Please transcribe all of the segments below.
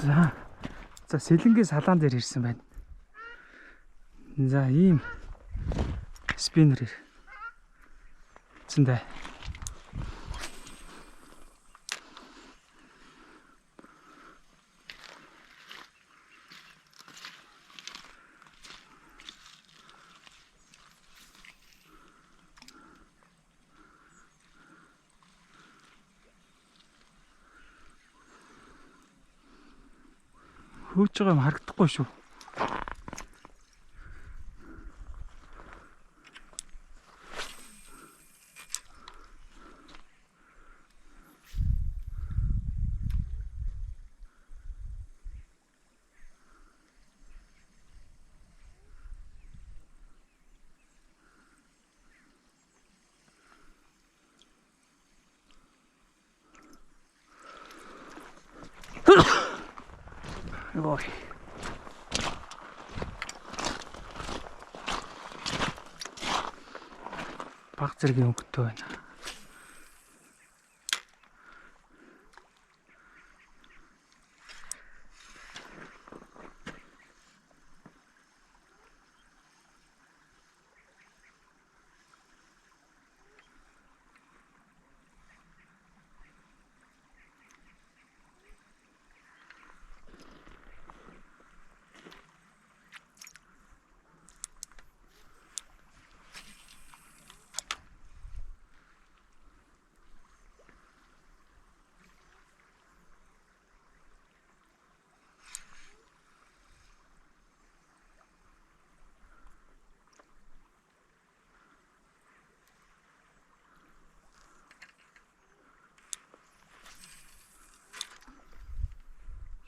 За. За сэлэнгийн салаан дээр ирсэн байна. За ийм спиннер ирсэн дээ. Хөөж байгаа юм харагдахгүй шүү. Ой. Баг зэргийн өнгөтэй байна.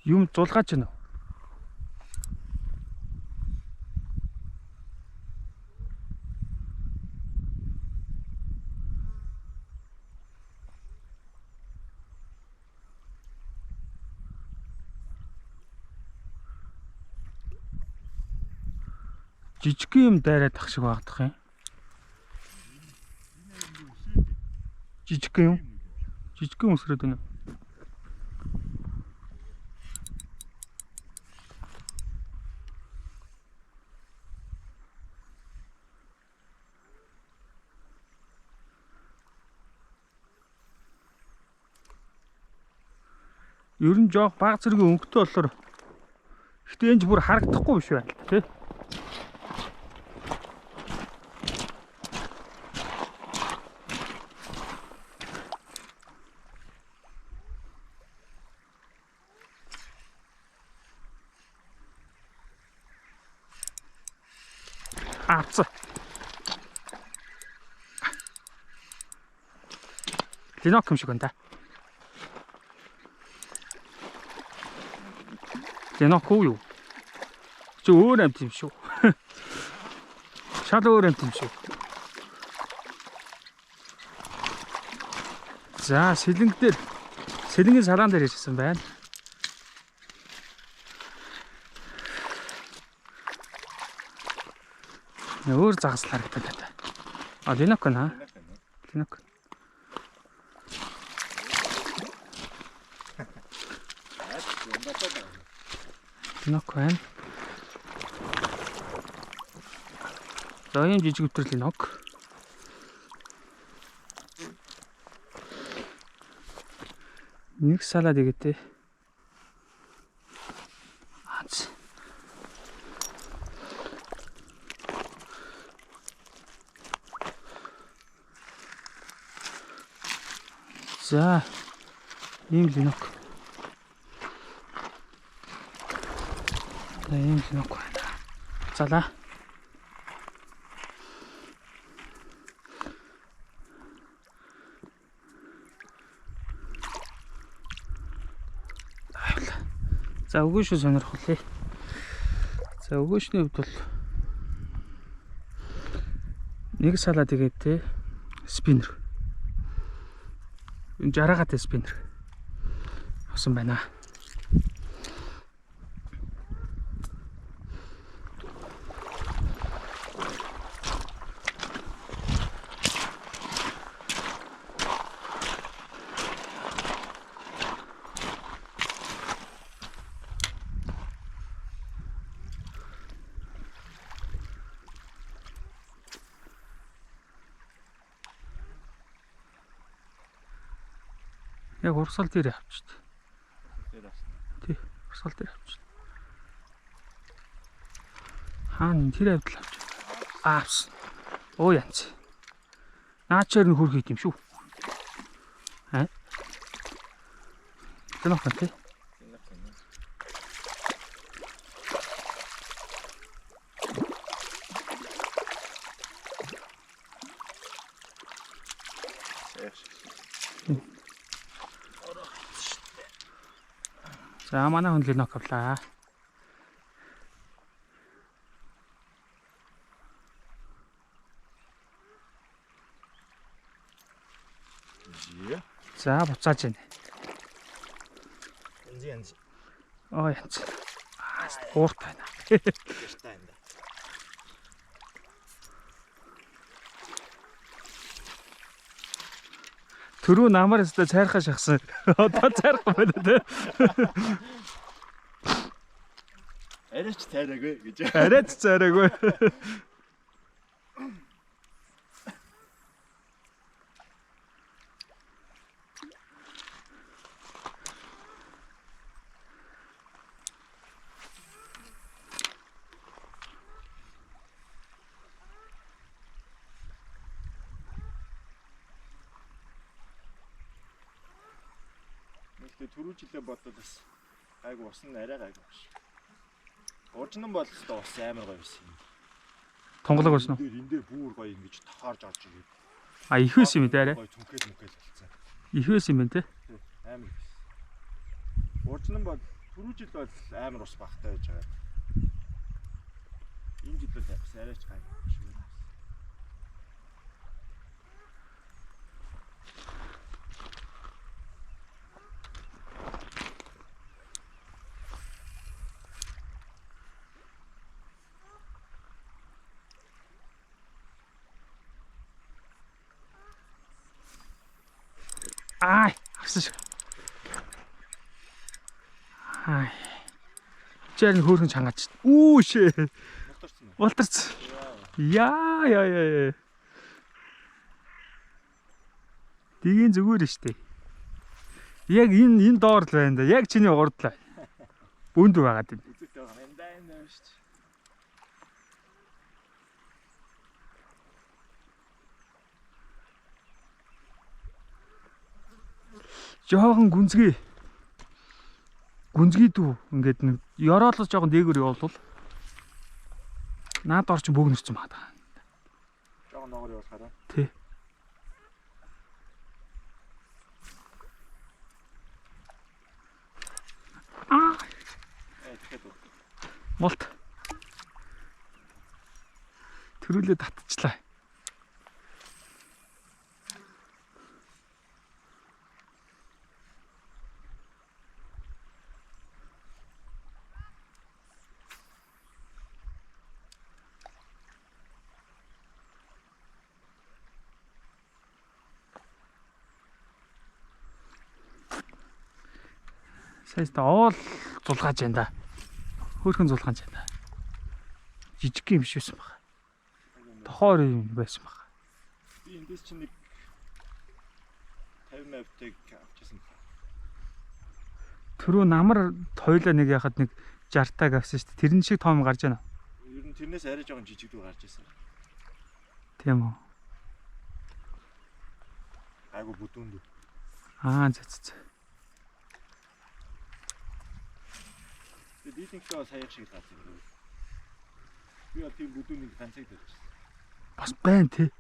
Юм зулгаач байна уу? Жижиг юм дайраад ах шиг багтах юм. Жижиг юм. Жижиг юм өсрөөд байна. Ер нь жоох баг зэргийн өнгөтэй болохоор гэтээ энэ ч бүр харагдахгүй биш байна тий. Авцаа. Ленок юм шиг байна да. Ленок уу юу? Чи өөр амт юм шүү. Шал өөр амт юм шүү. За, сэлэнг дээр сэлэнгийн салаан дээр ирсэн байна. Өөр загас харагдаад байна. А, ленок наа. Ленок. Ленок байна. За, ийм жижиг өвтөр ленок. Нэг салаад игээтэй. Аз. За, ийм ленок. За, ийм ленок байна. Залаа. За, өгөөшөө сонирхолтой. За, өгөөшний хувьд бол нэг салаад игээд те спиннер. Энэ 60 гаатай спиннер авсан байна. Яг урсгал дээр авчт. Тэр авсан. Тий, урсгал дээр авчт. Хаана тэр авдал авч. Аавс. Оо янз. Наачаар нь хөрх хийт юм шүү. Аа? Тэнэх тий. За манай хүн ленок авлаа. За буцааж байна. Янз янз. Оо янз. Аа хуурт байна. Гэртэй юм да. Төрөө намар өстө цайрхаа шахсан. Одоо цайрахгүй байна те. Арайч цайраагүй гэж. Арайч цайраагүй. Гэхдээ түрүү жилээ бодвол бас гайгүй ус нь арай гайгүй биш. Уржин бол өстой ус амар гоё байсан юм. Тунгалаг байсан уу? Энэ дээр бүр гоё ингэж тохоорж орж ирээд. А их байсан юм дээ арай. Гоё түнхэл мүнхэл болцсон. Их байсан юм байна те. Амар их байсан. Уржин бол түрүү жил бол амар ус багтай байж байгаа. Энэ жил бол бас арайч гайгүй биш. Аа, авсан шиг. Аа. Чэр нь хөөрхөн чангаач. Үү шээ. Мултарсан уу? Мултарсан. Яа яа яа. Дигийн зүгээр штэ. Яг энэ доор л байна да. Яг чиний урд л байна. Бүнд байгаад байна. Үзэгтэй байгаа юм да юм байна шүү. Жохон гүнзгий. Гүнзгий дүү ингээд нэг ёроолоос жоохон дээгүүр явуул наад орч бөөгнөрсөн байна. Жоохон доогоор явуулахаараа. Тий. Аа. Тэгэхээр Мулт. Төрүүлээ татчихлаа. Сайста оол зулгааж байна да. Хөөхөн зулгааж байна да. Жижиг юм биш байсан баг. Тохоор юм байсан баг. Би эндээс чинь нэг 50 мавтыг авчихсан баг. Түрүү намар тойлоо нэг яхад нэг 60 таг авсан шүү дээ. Тэрэн шиг том гарч байна. Ер нь тэрнээс арай жоохон жижиг дүү гарч ирсэн. Тийм үү. Айгу бүдүүн дүү. Аа зэ зэ. Тэгээ дийлэнхээ бол саяг шиг л гарсан юм. Би бол тийм бүдүүнийг ганцыг дэрчихсэн. Бас байна тий.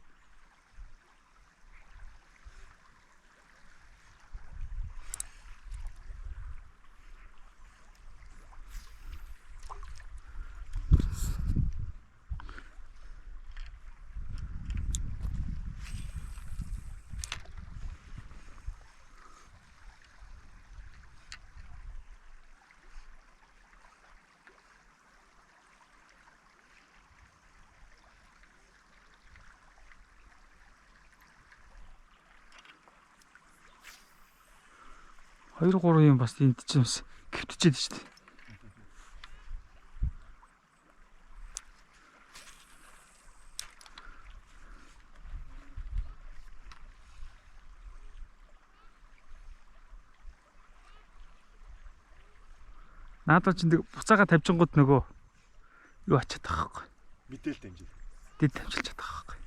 Хоёр гурван юм бас энд чинь бас гівтчихэд шүү дээ. Наадаа чинь нэг буцаага тавьжингууд нөгөө юу ачаад байгаа байхгүй. Мэдээл дамжил. Дэд дамжилж чадах байхгүй.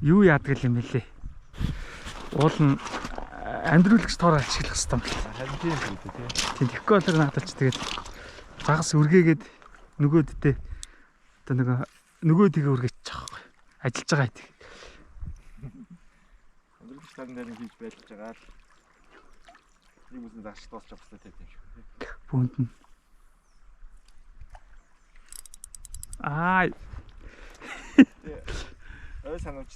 Юу яадаг юм бэлээ? Уул нь амьдруулагч тоор ашиглах хэрэгтэй юм байна. Харин тийм л үү тий. Тийм тэгэхгүй болохоор наадаа чи тэгээд загас үргээгээд нөгөөддөө одоо нөгөө нөгөө тгээ үргээчих байхгүй. Ажиллаж байгаа гэдэг. Амьдруулагч тарын дээр хийж байлж байгаа л нэг үсэн зарч дуусчих бастай тийм шиг тий. Бүүнд нь. Аа Ой санамж.